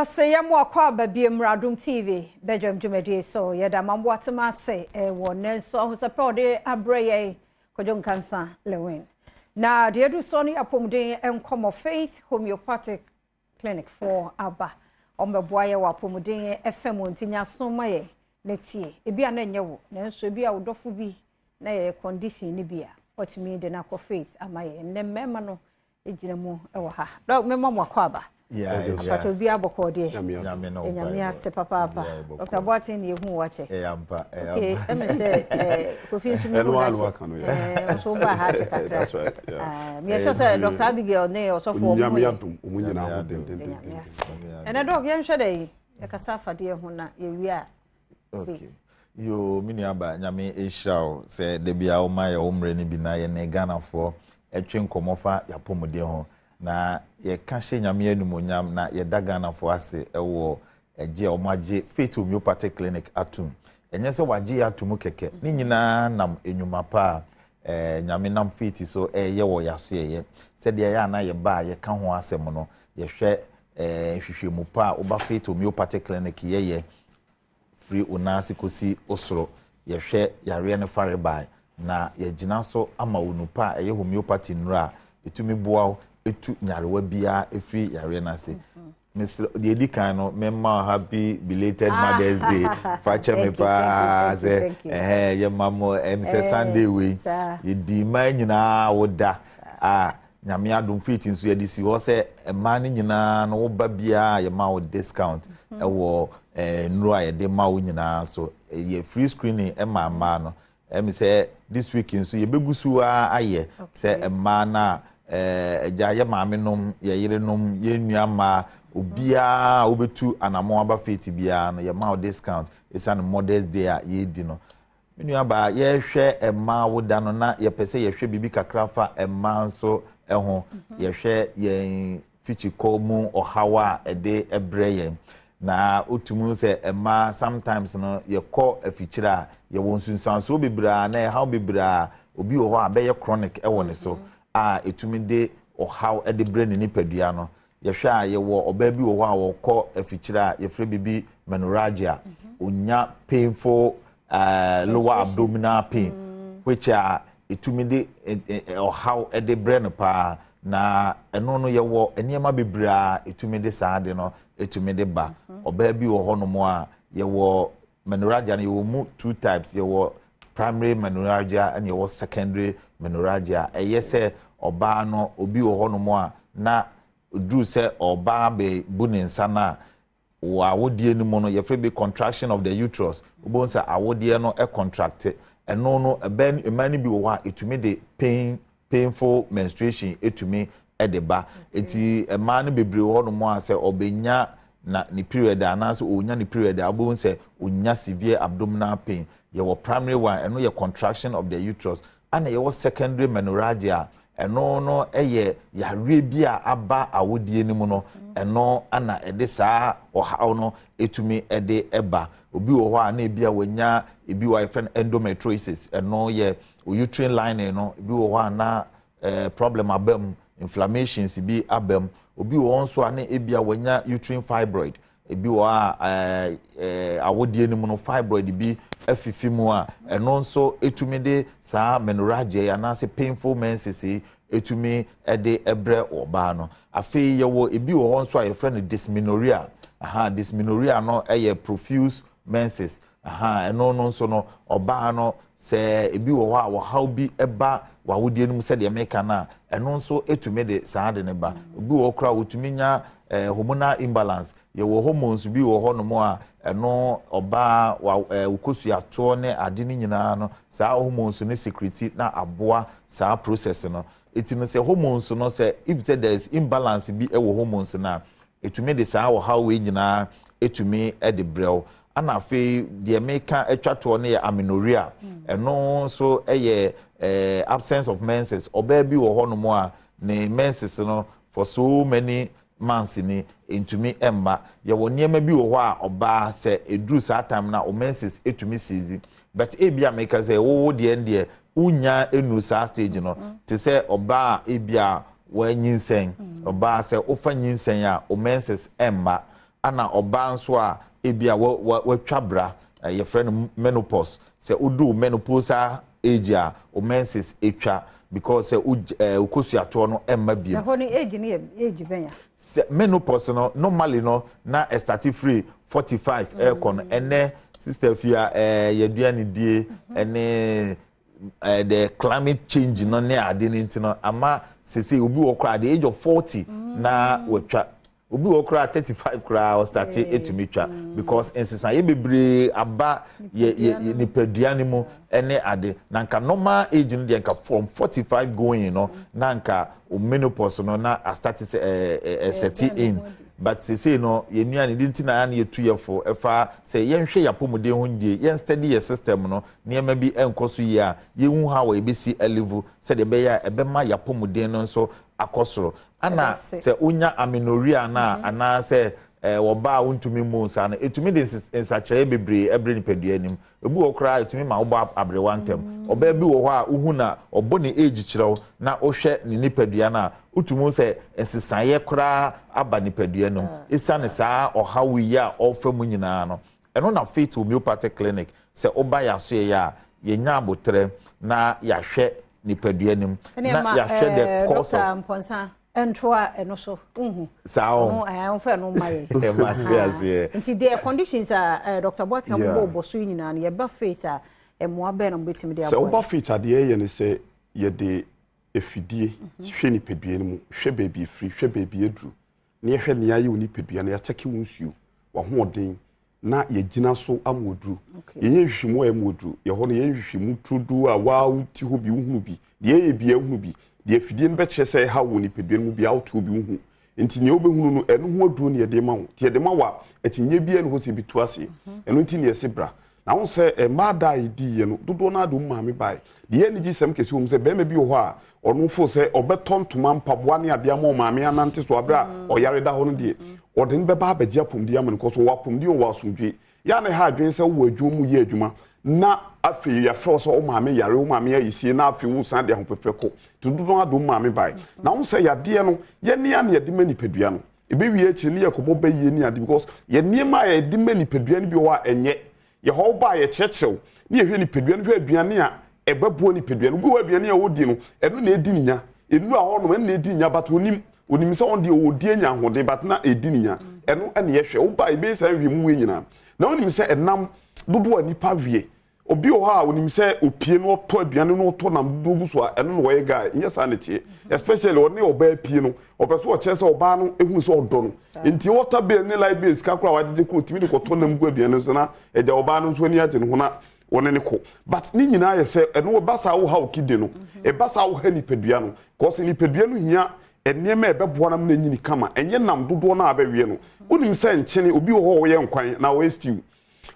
Ase yɛ mo akɔ aba bie mmra Adom TV badwam dwumadie so. Yɛda Mamboatema ase wɔ nnɛ nso ahosɛpɛ ɔde abrɛ yɛn Kwadwo Nkansa Lewin. Na deɛ ɛdu soɔ no yɛ apɔmuden nkɔmmɔ Faith Homeopathic Clinic foɔ aba. Wɔn bɛboa yɛ wɔ apɔmuden ɛfɛ mu nti nya aso ma yɛn na tie. Ebi a na ɛnyɛ wo nanso ebi a wo dɔfo bi na yɛ condition no bi a wɔtumi de no akɔ Faith ama yɛn. Nnɛ mmarima no gyina mu wɔ ha. Doc, mema mo akɔ aba. Apata obi abɔkɔ deɛ. Nyame ase papaapa. Dr. Boateng ne yɛhu wakyɛ. Okay, ɛmi sɛ Kofi nso mi hu n'akyɛ. Nso ba ha akyɛ kakra. Mi ɛsɛ sɛ Dr. Abigail ne ɔsɔfo ɔmo ho yɛ. Nyame ase. Ɛnɛ Doc, yɛnhwɛ dɛ yi. Yɛkasa afadeɛ ho na yɛwie a. Okay. Yo, me nua ba, Nyame ehyira wo sɛ da bi a woma yɛ wo mmerɛ no bi na yɛne Ghanafoɔ ɛtwe nkɔmmɔ fa yɛapɔmuden ho. Na yɛka hyɛ Nyame animuonyam na yɛda Ghanafoɔ ase ɛwɔ ɛgye a wɔn agye Faith Homeopathic Clinic atum. Ɛnyɛ sɛ wagye yɛ atum kɛkɛ, ne nyinaa nam enyuma pa a Nyame nam Faith so ɛyɛ wɔ yɛaso yɛyɛ. Sɛdeɛ ɛyɛ a na yɛba a yɛka ho asɛm no, yɛhwɛ nhwehwɛmu pa a woba Faith Homeopathic Clinic yɛyɛ firi wo nan ase kɔsi wo soro, yɛhwɛ yareɛ no farebae na yɛgyina so ama wo nupa a ɛyɛ homeopathy nnuro a ɛtumi boa wo ɛtu nyarewa biara ɛfiri yareɛ no ase. Mesrɛ, deɛ ɛdi kan no, mɛma wo happy belated Mother's Day. Fa kyɛ me paa sɛ ɛhɛn yɛma mo ɛm sɛ Sunday wei yɛdi mmaa nyinaa wo da a Nyame adom Faith nso yɛde si hɔ sɛ mmaa no nyinaa no woba biara yɛma wo discount ɛwɔ nnuro a yɛde ma wo nyinaa so. Yɛ free screening ɛma mmaa no. Ɛmi sɛ this week nso yɛbɛgu so ara ayɛ sɛ mmaa no a agya yɛ maame nom, yɛ yere nom, yɛ nua mmaa, obiara a wobɛtu anammɔn aba Faith biara no yɛma wo discount ɛsiane Mother's Day a yɛredi no. Me nua baa, yɛhwɛ mmaa woda no na yɛpɛ sɛ yɛhwɛ biribi kakra fa mmaa nso ho. Yɛhwɛ yɛn fikyikɔ mu ɔhaw a ɛde brɛ yɛn. Na wotumi sɛ mmaa sometimes no yɛkɔ afikyire a yɛwɔ nsunsuansoɔ bebree a na ɛhaw bebree a obi wɔ hɔ a bɛyɛ chronic ɛwɔ ne so a ɛtumi de ɔhaw de brɛ ne nipadua no. Yɛhwɛ a yɛwɔ ɔbaa bi wɔ hɔ a wɔkɔ afikyire a yɛfrɛ biribi menorrhagia. Onya painful lower abdominal pain which a ɛtumi de ɔhaw de brɛ no paa. Na ɛno no yɛwɔ nneɛma bebree a ɛtumi de saa de no ɛtumi de ba. Ɔbaa bi wɔ hɔnom a yɛwɔ menorrhagia no yɛwɔ mu two types. Yɛwɔ primary menorrhagia ɛna yɛwɔ secondary menorrhagia. Ɛyɛ sɛ ɔbaa no obi wɔ hɔnom a na duru sɛ ɔbaa bɛbu ne nsa no a wɔ awodeɛ no mu no yɛfrɛ bi contraction of the uterus. Wobɛhu sɛ awodeɛ no contract. Ɛno no ɛbɛn mmaa no bi wɔ hɔ a ɛtumi de painful menstruation ɛtumi ɛde ba. Eti mmaa no bebree wɔ hɔnom a sɛ ɔbɛnya na ne period anaasɛ ɔnya ne period a wobɛhu sɛ ɔnya severe abdominal pain. Yɛwɔ primary one, ɛno yɛ contraction of the uterus. Ana yɛwɔ secondary menorrhagia, ɛno no ɛyɛ yareɛ bi a aba awodeɛ no mu no, ɛno ana ɛde saa ɔhaw no ɛtumi ɛde ɛba. Obi wɔ hɔ a na ebi a wanya ebi wɔ a yɛfrɛ no endometriosis, ɛno yɛ uterine lining no. Ebi wɔ hɔ a na problem aba mu, inflammations bi aba mu. Obi wɔ hɔ nso a na ebi a wanya uterine fibroid, ebi wɔ hɔ a ɛɛ awodeɛ no mu no fibroid bi afifi mu a ɛno nso etumi de saa menorrhagia yi anaasɛ painful menses yi etumi ɛde ɛbrɛ ɔbaa no. Afei yɛwɔ ebi wɔ hɔ nso a yɛfrɛ no dysmenorrhea. Aha, dysmenorrhea no ɛyɛ profuse menses. Aha, ɛno no nso no ɔbaa no sɛ ebi wɔ hɔ a wɔhaw bi ɛba w'awodeɛ no mu sɛdeɛ meka no a, ɛno nso etumi de saa de ne ba. Obi wɔ hɔ koraa otumi nya hormonal imbalance. Yɛwɔ hormones bi wɔ hɔnom a ɛno ɔbaa wa okosuatoɔ ne ade no nyinaa no saa hormones no secrete na aboa saa process no. Eti no sɛ hormones no sɛ if sɛ there is imbalance bi ɛwɔ hormones no a, etumi de saa ɔhaw wei nyinaa etumi ɛde brɛ wo. Ana afei deɛ meka atwa toɔ no yɛ amenorrhea. Ɛno nso ɛyɛ absence of menses. Ɔbaa bi wɔ hɔnom a ne menses no for so many months ni ntumi mma. Yɛwɔ nneɛma bi wɔ hɔ a ɔbaa sɛ eduru saa time na o menses etumi cease, but ebi a meka sɛ wowo deɛ deɛ wonya enu saa stage no te sɛ ɔbaa a ebi a wɔanyinsɛn. Ɔbaa sɛ wofa nyinsɛn a o menses mma. Ana ɔbaa nso a ebia watwa bra, yɛfrɛ no menopause. Sɛ wodu wo menopausal age a, wo menses twa because sɛ wo wo kosuatoɔ no mma biom. Ɛhɔ no age no yɛ age bɛn a? Sɛ menopause no normally no na ɛstarte firi 45 ɛrekɔ no. Ɛnnɛ sister Afia ɛɛ yɛaduane die ɛne the climate change no ne ade no nti no ama sesei obi wɔ koraa at the age of 40 na watwa. Obi wɔ hɔ koraa 35 koraa ɔstate etumi twa because nsesaeɛ bebree aba yɛ yɛ nipadua no mu ɛne ade. Na nka normal age no deɛ nka from 45 going no na nka o menopause no na astate sɛ ɛɛ ɛsɛte in. But sesei no yɛn nnuane de nti na ayɛ na yɛtu yɛ fo ɛfa sɛ yɛnhwɛ yɛn apɔmuden ho ndie, yɛn steady yɛ system no, nneɛma bi ɛnkɔ so yie a yɛnhu how a yɛbɛsi alive sɛdeɛ ɛbɛyɛ a ɛbɛma yɛn apɔmuden no nso akɔ soro. Ana sɛ wonya amenorrhea no a, anaasɛ ɔbaa a wontumi mmu nsa no, ɛtumi de nsakyeraeɛ bebree brɛ nipadua no mu. Ebi wɔ hɔ koraa a, ɛtumi ma wobɔ aberewa ntɛm. Ɔbaa bi wɔ hɔ a, wohu no a, ɔbɔ ne age kyerɛ wo na wohwɛ ne nipadua no a, wotumi hu sɛ nsesaeɛ koraa aba nipadua no mu. Ɛsiane saa ɔhaw yi a ɔrefa mu nyinaa no, Ɛno na Faith Homeopathic Clinic, sɛ woba yɛn asoɛeɛ a, yɛnya aboterɛ na yɛahwɛ nipadua no mu, na yɛahwɛ the cause of. Dɔkta Mpɔnsa ntoa ɛno so, wohu. Saa o. Ɔno ɛɛ ɔmfa ɛno mma yɛn. Mate aseɛ. Nti deɛ conditions a ɛɛ Dɔkta Boateng abobɔ bɔ so yi nyinaa no, yɛba Faith a, mmoa bɛn na mobɛtumi de aboa Sɛ yɛn? woba Faith a, deɛ yɛyɛ ne sɛ yɛde afidie hwɛ nipadua no mu, hwɛ baabi ɛfiri, hwɛ baabi aduru, na yɛhwɛ nea ayɛ wo nipadua no, yɛakyɛke wo nsuo, w'ahoɔden, na yɛgyina so ama oduru. Yɛnyɛ nhwehwɛmu a ɛma oduru. Yɛhɔ no yɛyɛ nhwehwɛmu turodoo a waa wote hɔ bi wohunu bi. Deɛ ɛyɛ biara wohunu bi. Deɛ afidie no bɛkyerɛ sɛ ɛha wɔ nipadua no mu biara wote hɔ bi wohu. Nti nea wobɛhunu no ɛno ho aduro na yɛde ma wo. Nti yɛde ma wo a akyinnyeɛ biara nni hɔ sɛ ɛbɛtu aseɛ. Ɛno nti na yɛse bra. Na wohu sɛ mmaa da a yɛdiiɛ no, dodoɔ no ara de wɔn maame baeɛ. Deɛ ɛyɛ anigyesɛm kɛseɛ wɔ mu sɛ, barima bi wɔ hɔ a, ɔno feel sɛ ɔbɛtɔ ntoma, mpaboa ne adeɛ ama ɔmaame anante so berɛ a ɔyare da hɔ no deɛ, ɔde no bɛba abɛgye apɔmuden ama no because ɔwɔ apɔmuden, ɔwɔ asomdwoeɛ. Yɛ a na ɛha adwene sɛ wowɔ adwuma mu reyɛ adwuma na afei yɛafrɛ wo sɛ wo maame yare, wo maame ayɛ sie na afei woresan de ahopeprɛ kɔ. Nti dodoɔ no ara de wɔn maame baeɛ. Na wohu sɛ yadeɛ no, yɛn ara na yɛde ma nipadua no. Ɛbɛwie akyire ne yɛkɔbɔ bayie ne ade because yɛ nneɛma a yɛde ma nipadua no bi wɔ hɔ a ɛnyɛ. Yɛ hɔ woba a yɛkyerɛkyerɛ wo ne yɛhwɛ nipadua no hwɛ aduane a ɛbɛboa nipadua no. Obi wɔ aduane a ɔdi no ɛno na ɛdi ne nya. Nnuru a ɔnom ɛno na ɛdi ne nya but ɔnim ɔnim sɛ ɔno deɛ ɔdi anya ahoɔden but na ɛdi ne nya. Ɛno ɛna yɛhwɛ. Woba a yɛbɛyɛ saa nhwɛmu wei nyinaa. Na wonim sɛ ɛnam dodoɔ a nipa weɛ Obi wɔ hɔ a onim sɛ opie na ɔtɔ aduane na ɔtɔ nam dodoɔ gu so a, ɛno na ɔyɛ guy. Nyɛ saa na ɛteɛ. Especially ɔne ɔbaa pie no, ɔpɛ sɛ ɔkyerɛ sɛ ɔbaa no ehunu sɛ ɔdɔ no. Nti water bill ne light bill sika koraa a wagyegye koraa otumi de kɔtɔ nam gu aduane no so na agya ɔbaa no nso ani agye ne ho na ɔne no kɔ. But ne nyinaa yɛ sɛ ɛno ɛba saa woha wo kidney no, ɛba saa woha nipadua no. Cause nipadua no hia nneɛma a ɛbɛboa no ama no anyini kama, ɛnyɛ nam dodoɔ no a abɛweɛ no. Wonim sɛ nkyene, obi wɔ hɔ a ɔyɛ nkwan na ɔyɛ stew.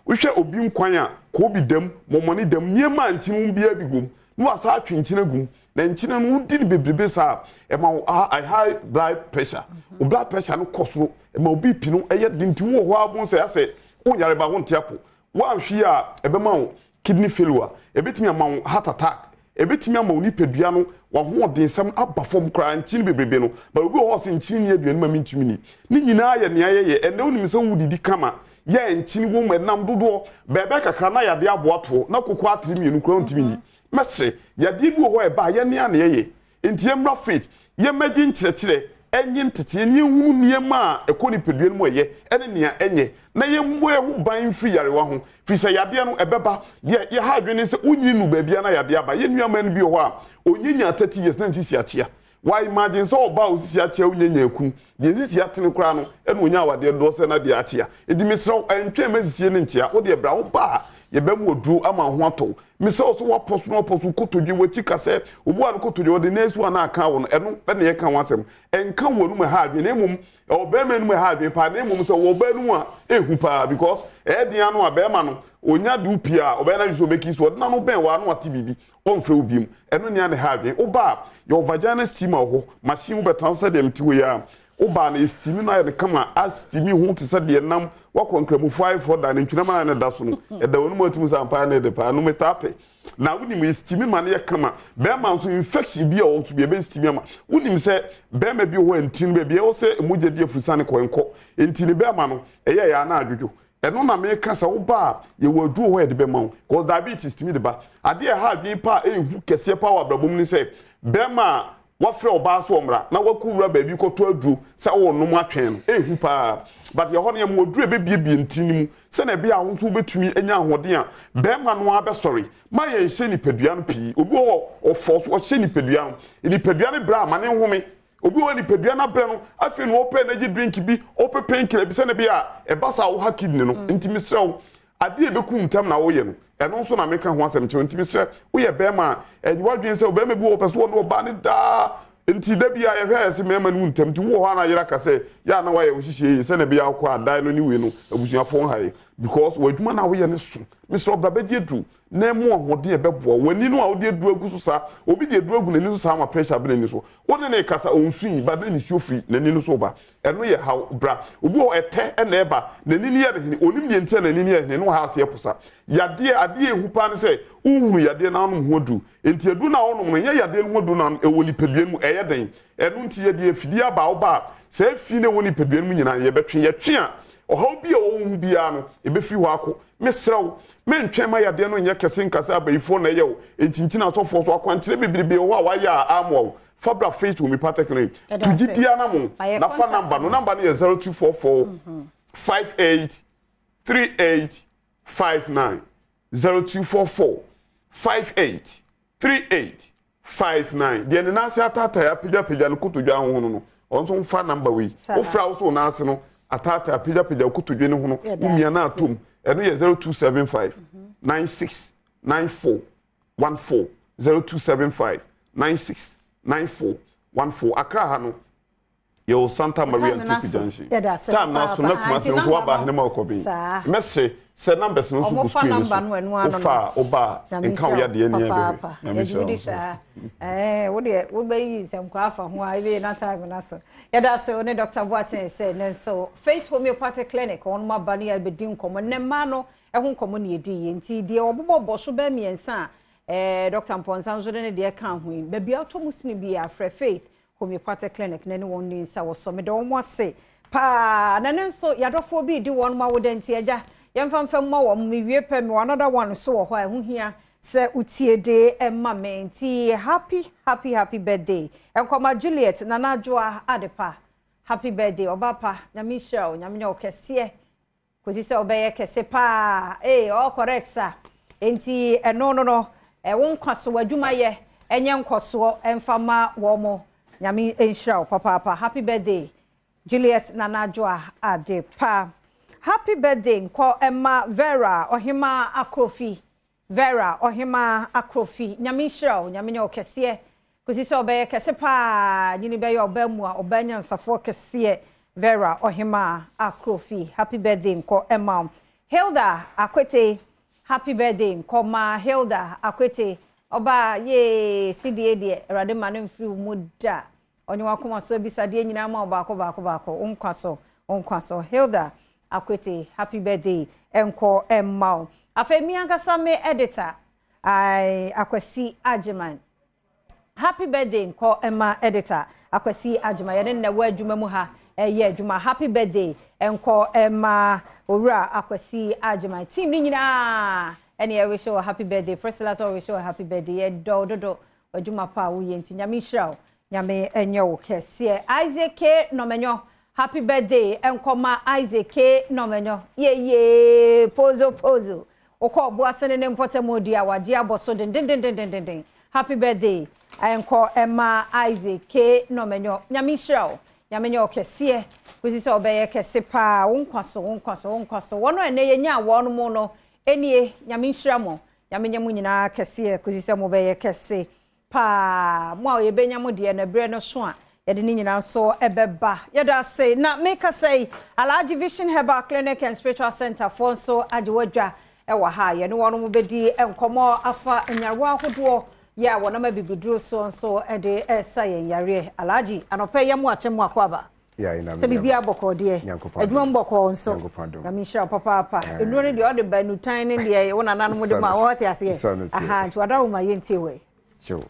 Wohwɛ obi nkwan a, koobi da mu, mɔmɔne da mu, nneɛma a nkyene wom biara bi wom, na wasan atwe nkyene agu mu. Na nkyene no, wodi no bebrebe saa a, ɛma wo high blood pressure. Wo blood pressure no kɔ soro, ɛma wo BP no yɛ den nti wowɔ hɔ ara wobɛhu sɛ asɛ wonyare ba wonte apo. Woanhwɛ yie a, ɛbɛma wo kidney failure, ɛbɛtumi ama wo heart attack, ɛbɛtumi ama wo nipadua no w'ahoɔdensɛm aba fam koraa, nkyene bebrebe no. But obi wɔ hɔ a ɔse nkyene nni aduane ma mentumi nni. Ne nyinaa yɛ nea yɛyɛ. Ɛnnɛ wonim sɛ wodidi kama, yɛ nkyene wom, ɛnam dodoɔ, bɛɛbɛ kakra na yadeɛ aboa toɔ, na koko atere mmienu koraa wontumi nni. Mɛsrɛ, yadeɛ bi wɔ hɔ a ɛba a yɛne a na yɛyɛ. Enti yɛmmra faith, yɛmmɛgye nkyerɛkyerɛ, ɛnye nteteɛ, na yɛnhunu nneɛma a ɛkɔ nipadua no mu a ɛyɛ ne nea ɛnyɛ, na yɛmmɔ yɛn ho ban mfiri yarewa ho, firi sɛ yadeɛ no, ɛbɛba. Deɛ yɛha adwene ne sɛ wonyini nnuru baabiara na yadeɛ aba. Yɛn nuammaa no bi wɔ hɔ a, ɔnyanyaa 30 years na ne sisi akyea. Wa imagine sɛ ɔbaa a osisi akyea wo nyanyaa kunu. Deɛ nsisi atene koraa no, ɛna ɔnya awadeɛ dodoɔ sɛ na deɛ akyea. Enti mesrɛ wo, ɛntwɛn mma nsisie no nkyea. Wo deɛ bra, wo ba a, yɛbɛma wo aduro ama wo ho atɔ wo. Mesrɛ wo sɛ woapɔ so na woapɔ so, wo kotodwe, w'akyi ka sɛ, obi wɔ hɔ a ne kotodwe, ɔde nan si hɔ a na aka wo no, ɛno na yɛka ho asɛm. Ɛnka wo anum ɛha adwene, na mmom ɛwɔ barima anum ɛha adwene paa, na mmom sɛ ɔwɔ ɔbaa anum a, ɛhu paa because ɛyɛ den ano a barima no, ɔnya de wo pie a, ɔbɛyɛ n'adwene sɛ ɔbɛkiss wo, ɔde n'ano bɛn wo a na wate biribi. Ɔmfrɛ wo biom. Ɛno nea na ɛha adwene. Woba a, yɛwɔ vagina steamer wɔ hɔ. Machine wobɛtena so sɛdeɛ mete hɔ yi ara. Woba a na yɛsteami no ayɛ no kama, asteami ho te sɛ deɛ nam woakɔ Nkramofo ayeforɔ da, nantwinam a na ɛda so no. Ɛda w'anom a wotumi sɛ ampa ara na ɛdɛ paa. Ɛno metaa pɛ. Na wonim yɛstimi ma no yɛ kama. Bɛrima nso infection bi a ɔwɔ so bi ɛbɛstimi ama. Wonim sɛ bɛrima bi wɔ hɔ a ntini no baabi a ɛwɔ sɛ mogya di afusane kɔ ɛnkɔ. Nti ne bɛrima no ɛyɛ yɛ a na adwodwo. Ɛno na meka sɛ woba a yɛwɔ aduro hɔ a yɛde bɛma wo. Because diabetes tumi de ba. Adeɛ a ɛha adwene paa a ɛyɛ hu kɛseɛ paa wɔ abrabɔ mu ne sɛ bɛrima a Wafrɛ ɔbaa sɛ ɔmmra na wakɔ wura baabi kɔtɔ aduro sɛ ɔrenom atwɛn no. Ɛhu paa. But yɛhɔ no yɛma aduro a ɛbɛbiebie ntini no mu sɛnea ɛbɛyɛ a wo nso wobɛtumi anya ahoɔden a barima no ara bɛsɔre. Ma yɛnhyɛ nipadua no pii. Obi wɔ hɔ ɔfɔ so ɔhyɛ nipadua no. Nipadua no brɛ a ma ne nhome. Obi wɔ hɔ nipadua no abrɛ no afei na ɔpɛ energy drink bi, ɔpɛ painkiller bi sɛnea ɛbɛyɛ a ɛba saa a woha kidney no. Nti mesrɛ wo Adeɛ a ɛbɛku wo ntɛm na woyɛ no, ɛno nso na meka ho asɛm kyerɛ wo. Nti mesrɛ, woyɛ barima a, ɛnyɛ w'adwene sɛ ɔbarima bi wɔ hɔ ɔpɛ sɛ ɔne ɔbaa no daa. Nti da biara yɛhwɛ a yɛse mmarima no wu ntɛm. Nti wowɔ hɔ a na yere aka sɛ, yɛ a na woayɛ wo nhyehyɛeɛ yie sɛdeɛ ɛbɛyɛ a wokɔ a dan no ne wei no abusuafoɔ nha yɛ. Because w'adwuma no a woyɛ no so. Mesrɛ wo bra bɛgye aduro na ɛmu ahoɔden a ɛbɛboa wo. W'ani no a wode aduro agu so saa, obi de aduro agu n'ani so saa ma pressure ba n'ani so. Wo ne no rekasa, ɔnsui but na nisuo firi n'ani no so reba. Ɛno yɛ haw bra. Obi wɔ hɔ ɛtɛ na ɛba, n'ani no yɛ no hene, onim deɛ nti a n'ani no yɛ hene na ɔha aseɛ posa. Yadeɛ, adeɛ a ɛhu paa ne sɛ wohunu yadeɛ na wonom ho aduru. Enti aduru no a wonom no, ɛnyɛ yadeɛ no ho aduru na ɛwɔ nipadua no mu, ɛyɛ den. Ɛno nti yɛde afidie aba a woba a, saa fi no a ɛwɔ nipadua no mu nyinaa yɛbɛtwe. Yɛtwe a, ɔhaw bi a ɛwɔ wo ho biara no, ɛbɛfiri hɔ akɔ. Mesrɛ wo, mentwɛn ma yadeɛ no nyɛ kɛse nka sɛ abayifoɔ na ɛyɛ wo, ɛnkyinkyini asɔfoɔ so, akwankyerɛ bebrebe wɔ hɔ a wɔayɛ a ammoa wo. Fa bra Faith Homeopathic Clinic. To gyidie anamo na fa number no. Number no yɛ 0244 58 38 59. 0244 58 38 59. Deɛ ne nan ase ataatae apagyapagya ne kotodwe ahohono no, ɔno nso mfa number wei. Wofra wo so wo nan ase no ataatae apagyapagya wo kotodwe no ho no, womia no atom. Ɛno yɛ 0275 96 94 14 0275 96 94 14 Accra ha no yɛwɔ Santa Maria Ntopi Junction time no aso na Kumasi nso waba ahenema ɔkɔben mɛsrɛ sɛ numbers no nso gu screen no so wofa a woba a nka wo yadeɛ ne yɛbɛhwɛ Nyame nhyira wo so. Ɛɛ wo deɛ wobɛyi nsɛmkwa afa ho a ebe na time no aso yɛda ase wo ne Dr. Boateng sɛ ne nso Faith Homeopathic Clinic wɔn aba ne yɛbɛdi nkɔmmɔ nnɛ mmaa no Ɛho nkɔmmɔ na yɛdii yi. Nti deɛ wɔbobɔ bɔ so bɛyɛ mmiɛnsa a eh, Dɔkta Mpɔnsa nso de ne deɛ kaa ho yi, baabi a wotɔ mu sene biara, frɛ Faith Homeopathic Clinic na ɛne wɔn nni nsa wɔ so. Meda wɔn ase paa. Na ɛno nso, yɛadɔfoɔ bi redi wɔn awoda nti, agya, yɛmfa mfa mma wɔn. Mewie pɛ, mewɔ another one nso wɔ hɔ a ɛho hia sɛ wotie de ma me. Nti happy, happy, happy birthday. Nkɔma Juliet Nana Adwoa Adepa. Happy birthday, ɔba pa. Nyame nhyira wo, Nyame nyɛ wo kɛseɛ. Kosi sɛ wobɛyɛ kɛse paa ee all correct sa enti ɛno no no wo nkwa so w'adwuma yɛ ɛnyɛ nkɔsoɔ ɛmfa ma wɔn mo Nyame nhyira wo papaapa happy birthday Juliet Nana Adwoa Adepa happy birthday nkɔ ɛma Vera Ɔhemaa Akrofi Vera Ɔhemaa Akrofi Nyame nhyira wo Nyame nyɛ wo kɛseɛ kosi sɛ ɔbɛyɛ kɛse paa nyini bɛyɛ ɔbaa mua ɔbaa nyansafoɔ kɛseɛ Vera Ɔhemaa Akrofi happy birthday nkɔ ɛma wo Hilda Akwete happy birthday nkɔ ma Hilda Akwete ɔbaa yee sidie deɛ Awurade ma no mfiri wo mu da Ɔnye w'akoma so abisadeɛ nyinaa ma wo baako baako baako. Wo nkwa so, wo nkwa so. Hilda Akwete, happy birthday nkɔ mma wo. Afei me ankasa me editor, ae, Akwasi Agyeman. Happy birthday nkɔ mma editor Akwasi Agyeman. Yɛne nnɛ wɔ adwuma mu ha ɛyɛ adwuma. Happy birthday nkɔ mma Owura Akwasi Agyeman. Team ne nyinaa ɛne ɛwish wɔ happy birthday. Priscilla sɛ ɔwish wɔ happy birthday. Yɛdɔ dodo. W'adwuma pa a woyɛ nti Nyame nhyira wo. Nyame nyɛ wo kɛseɛ. Isaac K Nɔmɛnyɔ happy birthday nkɔma Isaac K Nɔmɛnyɔ yeyee pozo pozo wokɔ ɔboase ne ne mpɔtam odi a wagye abɔ so dendendendendenden happy birthday nkɔ ɛma Isaac K Nɔmɛnyɔ Nyame nhyira wo Nyame nyɛ wo kɛseɛ kosi sɛ ɔbɛyɛ kɛse paa wo nkwa so wo nkwa so wo nkwa so wɔn a ɛnɛ yɛnyaa wɔn mo no ɛnie Nyame nhyira mo Nyame nyɛ mo nyinaa kɛseɛ kɔsi sɛ mobɛyɛ kɛse paa. Mo a yɛbɛnya mo deɛ no berɛ no so a yɛde ne nyinaa nso ɛbɛba. Yɛda ase. Na mekasa yi, Alhaji Vision Herbal Clinic and Spiritual Center foɔ nso agye wadwa wɔ ha. Yɛne wɔn bɛdi nkɔmmɔ afa nyarewa ahodoɔ yɛ a wɔnam abibiduro soɔ nso de ɛresa yɛn yareɛ. Alhaji, anɔpa yi yɛ mo akyɛ mo akɔ aba. Sɛ biribiara bɔkɔɔ deɛ, adwuma mu bɔkɔɔ nso. Nyame nhyira wo papaapa. Nnuro no deɛ ɔde ba nutan ne deɛ wo nananom de ma wɔte aseɛ. Aha, nti wada wo ma yɛntie wɔ yi. Kyew,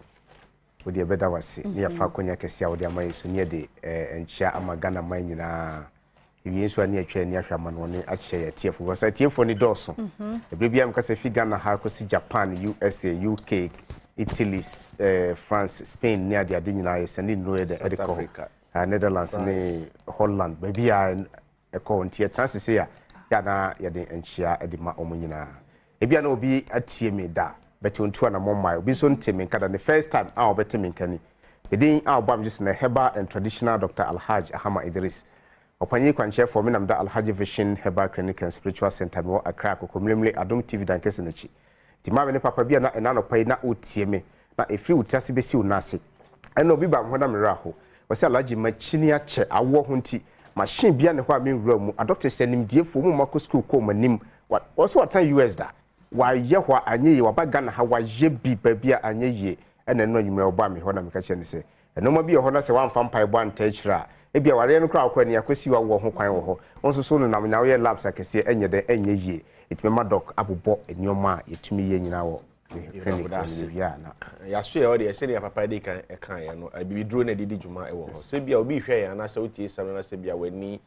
wo deɛ bɛda wase ne yɛfa akonya kɛseɛ a wode ama yɛ so ne yɛde nkyea ama Ghana man nyinaa. Ewie nso a ne yɛtwa ani ahwɛ amanɔne akyɛ yɛ atiefoɔ because atiefoɔ ni dɔɔso. Ɛberɛ biara meka sɛ fi Ghana ha kɔsi Japan, USA, UK, Italy, France, Spain ne adeade nyinaa yɛsɛnde nnuro yɛ de kɔ hɔ. Netherlands ne Holland baabi a ɛkɔ hɔ nti yɛtena ase sei a yɛ na yɛde nkyea de ma wɔn nyinaa. Ebi a na obi atie me da bɛte ontu anamɔ mmae obi nso nte me nka da ne first time a ɔbɛte me nka ni. Edin a ɔbɔ a megye so no Herbal and Traditional Doctor Alhaj Ahama Idris. Ɔpanyin kwankyerɛfoɔ me nam da Alhaji Vision Herbal Clinic and Spiritual Center mewɔ Accra Kokomlemle Adom TV Dankɛse n'akyi. Nti maame ne papa bi a na ɛna anɔpa yi na ɔretie me na ɛfiri wo tiri ase bɛsi wo nan ase. Ɛna obi baa me hɔ na me werɛ aho. Ɔse Alhaji makyini akyɛ awoɔ ho nti machine bia ne hɔ a menwura mu. Adɔktɛs animdiefoɔ wɔn mu akɔ sukuu kɔ wɔn anim. Ɔse watena US da. Wayɛ hɔ a anyɛ yie, waba Ghana ha wayɛ bi baabi a anyɛ yie. Ɛna ɛno anwummerɛ ɔbaa me hɔ na meka kyerɛ no sɛ nnoɔma bi wɔ hɔ na sɛ woamfa mpaebɔ antaa akyire a ebia awareɛ no koraa wokɔ ani akɔsi w'awoɔ ho kwan wɔ hɔ. Wo nso so wonenam na woyɛ labs akɛseɛ ɛnyɛ dɛn ɛnyɛ yie. Nti mɛma Doc abobɔ nnoɔma a yɛtumi yɛ nyinaa wɔ ne clinic hɔ no yɛwie a na. Yɛaso yɛ hɔ deɛ sɛdeɛ papa di kan kaeɛ no abibiduro na ɛde di dwuma wɔ hɔ. Sɛ bia obi rehwɛ yɛn anaasɛ wotie sɛm no na sɛ bia w'ani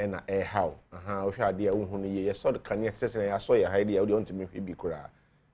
na ɛrehaw. Ahaa, wohwɛ adeɛ a wonhu no yie. Yɛsɔ kanea te sɛ sɛnea yɛasɔ yɛ ha yi deɛ, wodeɛ wontumi nhwɛ bi koraa.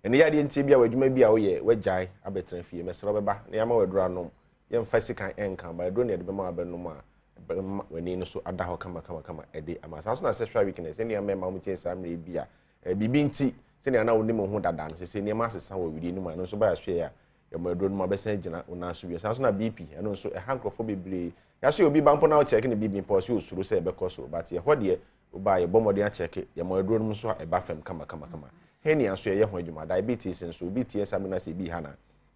Ɛno yɛ adeɛ nti ebia w'adwuma bi a woyɛ woagyae abɛtena fie. Mɛsrɛ wo bɛba na yɛama wo aduro anom. Yɛmfa sikan ɛnka ba aduro na yɛde bɛma wabɛnom a ɛbɛma w'ani no so ada hɔ kama kama kama ɛde ama. Saa nso na sexual weakness, yɛn nua mmarima wɔn tie saa mmerɛ yi bi a biribi nti sɛnea na wonim wo ho dada no sese nneɛma asesa wɔ widie no mu a ɛno nso ba yɛasoɛ a yɛma aduro no mu abɛsan agyina wo nan so bio. Saa nso na BP, ɛno nso ɛha nkurɔfoɔ bebree. Yɛaso yɛ obi ba mpo na wokyɛke ne BP mpo ɔse osuro sɛ ɛbɛkɔ soro but yɛhɔ deɛ woba a yɛbɔ mmɔden akyɛke, yɛma aduro no nso a ɛba fam kama kama kama. Hernia nso yɛyɛ ho adwuma, diabetes nso obi tie saa bi na sɛ ebi ha na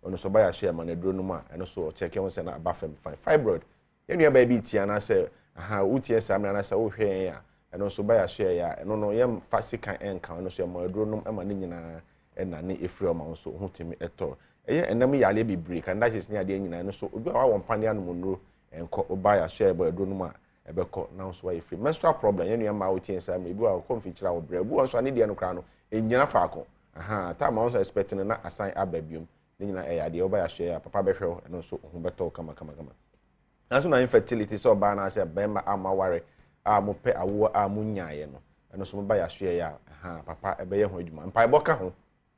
ɔno nso ɔba yɛaso yɛma no aduro no mu a ɛno nso ɔkyɛke ho sɛ na aba fam fine. Fibroid, yɛn nua baa bi tie anaasɛ aha wotie saa mmerɛ anaasɛ wohwɛ yɛn a ɛno nso ba yɛaso yɛyɛ a ɛno no yɛmfa sikan ɛnka ɛno nso yɛma aduro nom ma ne nyinaa ɛna ne ɛfiri ɔma wo nso ho tumi ɛtɔ ɛyɛ ɛnam yareɛ bebree candidiasis ne adeɛ nyinaa ɛno nso obi a wawɔ mpa ne anom nnuro ɛnkɔ woba yɛaso yɛbɔ aduro nom a ɛbɛkɔ na nso wayɛ firi menstrual problem yɛn nua mmaa wotie nsa mmerɛ ebi wɔ akɔ mfikyire a wɔbrɛ obi wɔ nso a ne deɛ no koraa no ɛnyina faako aha time a wɔn nso expect no na asan aba biom ne nyinaa ɛyɛ adeɛ woba yɛaso yɛ a papa bɛhwɛ wo ɛno nso ho bɛtɔ wo kama kama kama. Nanso na infertility sɛ ɔbaa anaasɛ bɛrima a moaware a mopɛ awoɔ a monyaeɛ no, ɛno nso moba yɛasoɛeɛ a, ɛhaa, papa ɛbɛyɛ ho adwuma. Mpaebɔ ka ho,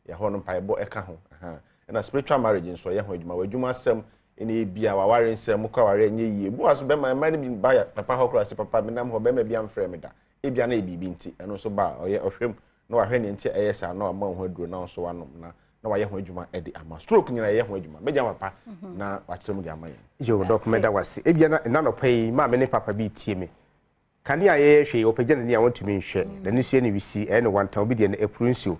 yɛhɔ no mpaebɔ ɛka ho, ɛhaa. Ɛna spiritual marriage nso ɛyɛ ho adwuma. W'adwuma asɛm ɛna ebia w'aware nsɛm, mokɔ aware ɛnyɛ yie. Ebi wɔ so bɛrima, mmaa no bi ba yɛ papa hɔ koraa sɛ papa menam hɔ bɛrima bi amfrɛ me da. Ebia na yɛ biribi nti, ɛno nso ba a ɔyɛ ɔhwɛ mu na wahwɛ nea nti a ɛyɛ saa na wama wo ho aduro na wo nso wanom na na wayɛ ho adwuma de ama. Stroke nyina yɛyɛ ho adwuma. Mɛgya papa na wakyerɛ mu de ama yɛn. Yo, Doc, mɛda wo ase. Ebia na ɛna anɔpa yi maame ne papa bi retie me. Kanea a yɛyɛ hwɛ yi, ɔpagya n'ani a ɔntumi nhwɛ. N'ani so yɛ no wisi, ɛyɛ no wantan, obi deɛ no ɛpuru nsuo.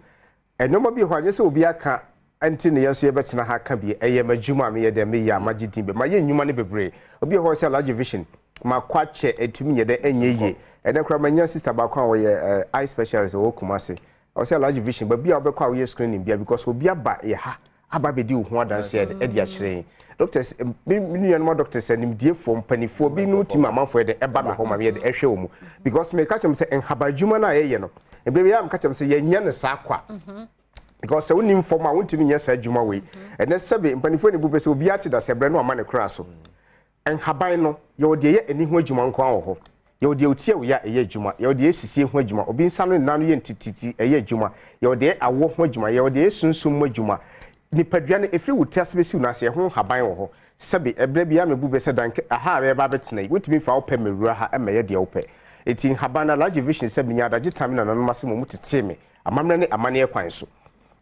Nneɛma bi wɔ hɔ a, nyɛ sɛ obi aka nti na yɛn nso yɛbɛtena ha aka bi. Ɛyɛ m'adwuma a meyɛ dɛn, meyɛ a magye din. Mayɛ nnwuma no bebree. Obi wɔ hɔ a ɔsɛ Alhaji Vision, makɔ akyɛ, ɛtumi nyɛ dɛn, ɛnyɛ yie. Ɛnnɛ koraa manya sister baako a ɔyɛ eye specialist, ɔwɔ Kumasi. Ɔsɛ Alhaji Vision, baabi a wobɛkɔ a woyɛ screening bia because obi aba yɛ ha aba abɛdi wo ho adanseɛ ɛde akyerɛ yɛn. Doctors, me nuanom doctors animdiefoɔ, mpanifoɔ bi no tumi amanfoɔ yɛ dɛ ɛba me hɔ ma meyɛ dɛ ɛhwɛ wɔn mu because meka kyerɛ m sɛ nhaba adwuma no a yɛyɛ no, mmerɛ bi a meka kyerɛ m sɛ yɛnyɛ no saa kwa. Because sɛ wonim fam a wontumi nyɛ saa adwuma wei. Ɛnɛ sɛbe mpanifoɔ ne bu pɛ sɛ obiara te da sɛ berɛ no ama ne kora so. Nhaban no, yɛwɔ deɛ ɛyɛ ani ho adwuma nko ara wɔ hɔ. Yɛwɔ deɛ ɔti awia a ɛyɛ adwuma. Yɛwɔ deɛ ɛyɛ sisie ho adwuma. Obi nsa no ne nan no yɛ ntititi, ɛyɛ adwuma. Yɛwɔ deɛ ɛyɛ awoɔ ho adwuma. Yɛwɔ deɛ ɛyɛ sunsum mu adwuma. Nipadua no, ɛfiri wo ti ase bɛsi wo nan ase, ɛho nhaban wɔ hɔ. Sɛbe, ɛberɛ biara mebu bɛ sɛ danke, aha a yɛreba abɛtena yi, wontumi mfa wo pɛ mmɛwura ha mmɛyɛ deɛ wopɛ. Enti nhaban no, Alhaji Vision sɛ menya adagye tan me nananom ase ma wɔtetee me amammerɛ ne amanneɛ kwan so.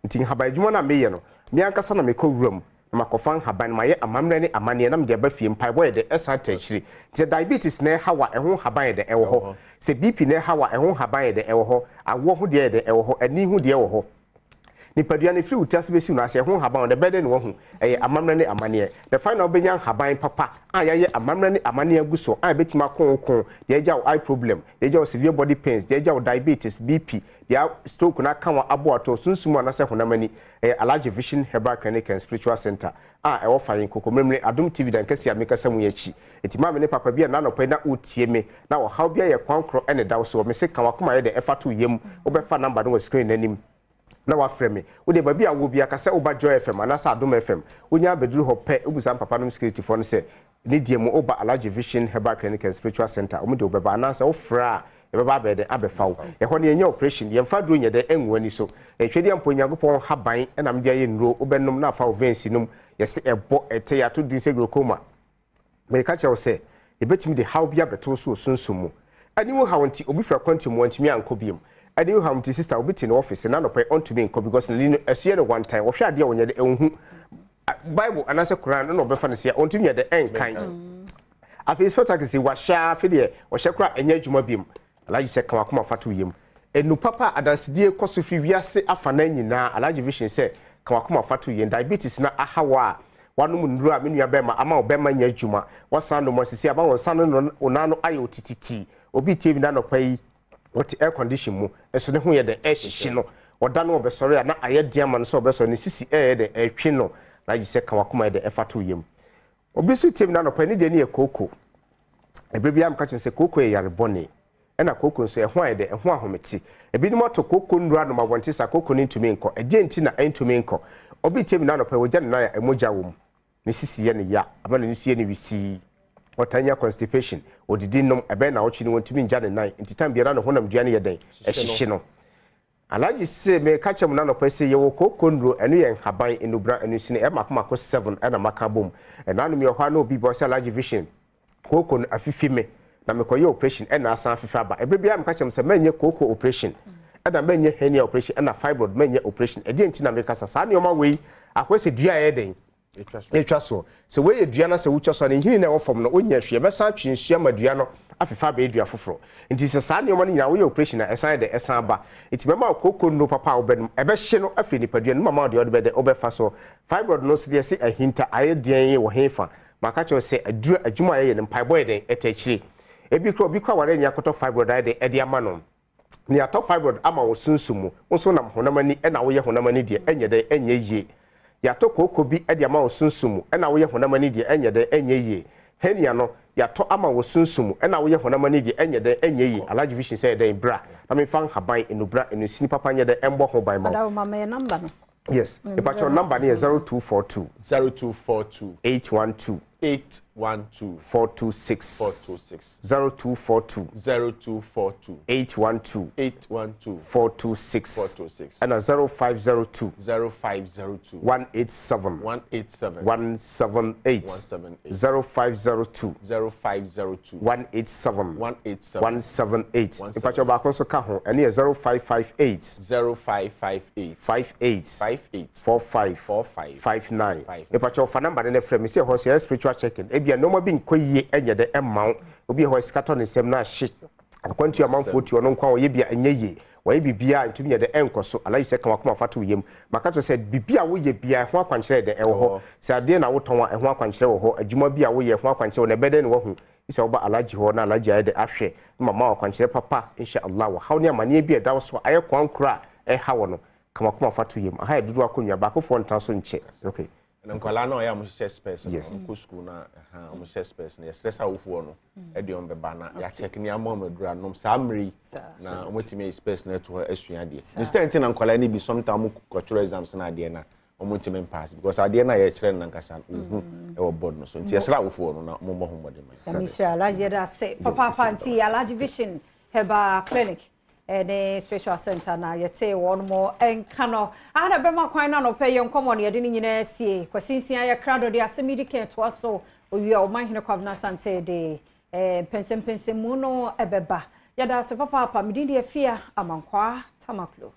Nti nhaban adwuma no a meyɛ no, me ankasa na mekɔ wuram na makɔfa nhaban, mayɛ amammerɛ ne amanneɛ na mede aba fie. Mpaebɔ yɛ dɛ, ɛsan taa akyire. Nti sɛ diabetes na ɛha wo a, ɛho nhaban yɛ dɛ, ɛwɔ hɔ. Sɛ BP na ɛha wo a, ɛho nhaban yɛ dɛ, ɛwɔ hɔ. Awoɔ ho deɛ yɛ dɛ, ɛwɔ hɔ. Ani ho deɛ wɔ hɔ. Nipadua no, ɛfiri wo ti ase bɛsi wo nan ase, ɛho nhaban wɔ hɔ, ɛbɛyɛ dɛn na woahu? Ɛyɛ amammerɛ ne amanneɛ. The final wobɛnya nhaban papa a yɛayɛ amammerɛ ne amanneɛ agu so a ɛbɛtumi ako wo ko, deɛ agya wo eye problem, deɛ agya wo severe body pains, deɛ agya wo diabetes, BP, deɛ stroke no aka wo aboa atɔ sunsum anaasɛ honam ani. Ɛyɛ Alhaji Vision Herbal Clinic and Spiritual Center a ɛwɔ Fayen, Kokomlemle, Adom TV dan kɛseɛ a mekasa mu yi akyi. Enti maame ne papa bi a nnɛ anɔpa yi na woretie me na ɔhaw bi ayɛ kwan korɔ na ɛda wo soɔ, mese ka w'akoma yɛ dɛ ɛfa to wo yam, wobɛfa number no wɔ screen no anim. na wafrɛ me. Wo deɛ baabi a wowɔ biara ka sɛ woba Joy FM anaasɛ Adom FM. Wonya abɛduru hɔ pɛ, wobisa mpapanom sikiritifoɔ no sɛ, ne deɛ mu woba Alhaji Vision Herbal Clinic and Spiritual Centre a, wɔn deɛ wobɛba. Anaasɛ wofrɛ a, yɛbɛba abɛyɛ dɛn? Abɛfa wo. Ɛhɔ no yɛnyɛ operation, yɛmfa aduro nyɛ dɛn? Ngu w'ani so. Twedeɛ mpo, Onyankopɔn haban na mede ayɛ nnuro, wobɛnom na afa wo veins no mu. Yɛse ɛbɔ, ɛtɛ, yɛato din sɛ glaucoma. Mereka kyerɛ wo sɛ, yɛbɛtumi de haw bi abɛto wo so wɔ sunsum mu. Aniwu haw nti, obi firi akwantuo mu, wantumi ankɔ biom. Aniwu haw nti, sister, obi te ne office, ɛnnɛ anɔpa yi, ɔntumi nkɔ because n'ani no, ɛso yɛ no wantan. Ɔhwɛ adeɛ a ɔnyɛ dɛ, ɔnhu. Bible anaasɛ Quran no na ɔbɛfa no sia, ɔntumi nyɛ dɛ, ɛnkan. Afei spectacles yi, wahyɛ ara, afei deɛ, ɔhyɛ koraa a, ɛnyɛ adwuma biom. Alhaji sɛ ka w'akoma fa to wo yam. Enu papa a adansedie kɔ so fi wiase afanan nyinaa Alhaji Vision sɛ ka w'akoma fa to yam. Diabetes na aha wo a w'anom nnuro a me nua bɛɛma ama wo bɛɛma nyɛ adwuma. W'asan nom asisi ama wo nsa no ne wo nan no ayɛ otititi. Obi retie mi na anɔpa yi ɔte air condition mu nso ne ho yɛ dɛn ɛrehyehye no. Ɔda no ɔbɛsɔre a na ayɛ den ama no sɛ ɔbɛsɔre ne sisi ɛɛyɛ dɛn ɛretwe no. Alhaji sɛ ka w'akoma yɛ dɛn ɛfa to wo yam. Obi nso tie me na anɔpa yi ne deɛ ne yɛ kooko. Ɛberɛ biara meka kyerɛ no sɛ kooko yɛ yare bɔne. Ɛna kooko nso ɛho ayɛ dɛ, ɛho ahomete. Ebinom atɔ kooko nnuro anom abɔnten saa kooko no ntumi nkɔ. Ɛdeɛn nti na ɛntumi nkɔ? Obi tie me na anɔpa yi wɔgya ne nan a mogya wɔ mu. Ne sisi yɛ no ya, ama n'ani so yɛ no wisii. Ɔtaa nya constipation, ɔdidi nom, ɛbɛyɛ nnawɔtwe ni wɔntumi ngya ne nan, nti tam biara na ne honamdua no yɛ dɛn? Ɛhyehye no. Alhaji se meka kyerɛ mo no anɔpa yi se yɛwɔ kooko nnuro, ɛno yɛ nhaban, nnubra, nnusini, ɛyɛ mako mako seven ɛna maka abom. Ɛnanom yɛwɔ hɔ a na obi ba ɔse Alhaji Vision, kooko no afifi me na mekɔyɛ operation ɛna asan afifi aba. Ɛberɛ biara meka kyerɛ mo sɛ mɛnyɛ kooko operation, ɛna mɛnyɛ hernia operation, ɛna fibroid mɛnyɛ operation. Ɛdeɛn nti na mekasa saa nneɛma wei akɔyɛ sɛ dua a ɛyɛ dɛn? Etwa soɔ. Sɛ wei yɛ dua na sɛ wotwa so a, ne nhini no a ɛwɔ fam no, wonnya hwee. Ɛbɛsan atwe nsuo ama dua no afefɛ abɛyɛ dua foforɔ. Nti sɛ saa nneɛma no nyinaa woyɛ operation a, ɛsan yɛ dɛ? Ɛsan ba. Nti mɛma wo kooko nnuro papa a wobɛnom. Ɛbɛhye no afiri nipadua no mu ama wo deɛ wode bɛyɛ dɛ? Wobɛfa so. Fibroid no nso deɛ ɛse ahinta, ayɛ deɛn, wɔ hefa? Maka kyerɛ wo sɛ aduro, adwuma a yɛyɛ no, mpaebɔ yɛ dɛn? Ɛta akyire. Ebi koraa obi kɔ awareɛ ne yɛakɔtɔ fibroid ayɛ dɛn? Ɛde ama no. Nea atɔ fibroid ama wo sunsum mu, wo nso wonam honam ani na woyɛ honam ani deɛ, ɛnyɛ dɛn? Ɛnyɛ yie. Yɛatɔ kooko bi de ama wo sunsum mu na woyɛ honam ani deɛ, ɛnyɛ dɛn? Ɛnyɛ yie. Hernia no, yɛatɔ ama wo sunsum mu na woyɛ honam ani deɛ, ɛnyɛ dɛn? Ɛnyɛ yie. Alhaji Vision sɛ yɛ dɛn? Bra na memfa nhaban, nnubra, nnusini papa nyɛ dɛn? Ɛmbɔ ho ban ma wo. Adawoma, ma yɛ number no. Yes, mepakyɛw number no yɛ 0242. 0242. 812. 812. 426. 426. 0242. 0242. 812. 812. 426. 426. Ɛna 0502. 0502. 187. 187. 178. 178. 0502. 0502. 187. 187. 178. Mepakyɛw baako nso ka ho, ɛno yɛ 0558. 0558. 58. 58. 45. 45. 59. Mepakyɛw fa number no na frɛ me sɛ ɛhɔ nso yɛyɛ spiritual checking. Ebia nneɛma bi nkɔ yie ɛnyɛ dɛ ɛmma wo. Obi wɔ hɔ a sika tɔ ne nsam na ahye. Akwantu a amanfoɔ tu ɔno nko a ɔyɛ bi a ɛnyɛ yie. Wayɛ biribiara a ntumi nyɛ dɛ ɛnkɔ so. Alhaji sɛ ka w'akoma fa to wo yam. Maka kyerɛ sɛ biribi a woyɛ biara ɛho akwankyerɛ yɛ dɛ ɛwɔ hɔ. Sɛ adeɛ na wotɔn a ɛho akwankyerɛ wɔ hɔ. Adwuma bi a woyɛ ɛho akwankyerɛ wɔ hɔ na ɛbɛyɛ dɛn na woahu Sɛ woba Alhaji hɔ na Alhaji ayɛ dɛ ahwɛ na mama wo akwankyerɛ papa Insha Allah wɔ haw ne amaneɛ bi a ɛda wo so a ayɛ kwan koro a ɛreha wɔ no, ka w'akoma fa to yam. Aha yɛ dodoɔ akonnwa, baakofoɔ ntena so nkyɛ. Okay. Ɛna nkwadaa no a ɔyɛ a wɔhyehyɛ spɛs no, Yes. wɔkɔ sukuu no a, ɛha, wɔhyɛ spɛs no, yɛsrɛ sɛ awofoɔ no de wɔn bɛba na yɛakyɛke ne ama wɔn aduru anom saa mmerɛ yi na wɔatumi ayi spɛs no ato hɔ asua adeɛ. Ne sɛ nti na nkwadaa no bi sometimes wɔkɔtwerɛ exams no adeɛ no a wɔn ntumi mpaase because adeɛ no a yɛkyerɛ no nankasa no wɔhu mm. wɔ board no so nti yɛsrɛ awofoɔ no na wɔmmɔ ho mmɔden ma yɛn. Nyame Alhaji yɛda ase papaapa nti Alhaji Vision Herbal Clinic ɛne Spiritual Center na yɛte wɔn mo nka no aha na bɛma kwan no anɔpɛ yɛ nkɔmmɔ no yɛde ne nyinaa sie Kwasi Nsia yɛ krado de asɛm yi di kan toa so owia Ɔmanhene Kwabena Asante de eh, mpɛnsɛmpɛnsɛmu no ɛbɛba yɛda ase papaapa medin de Afia Amankwaa Tamaklo.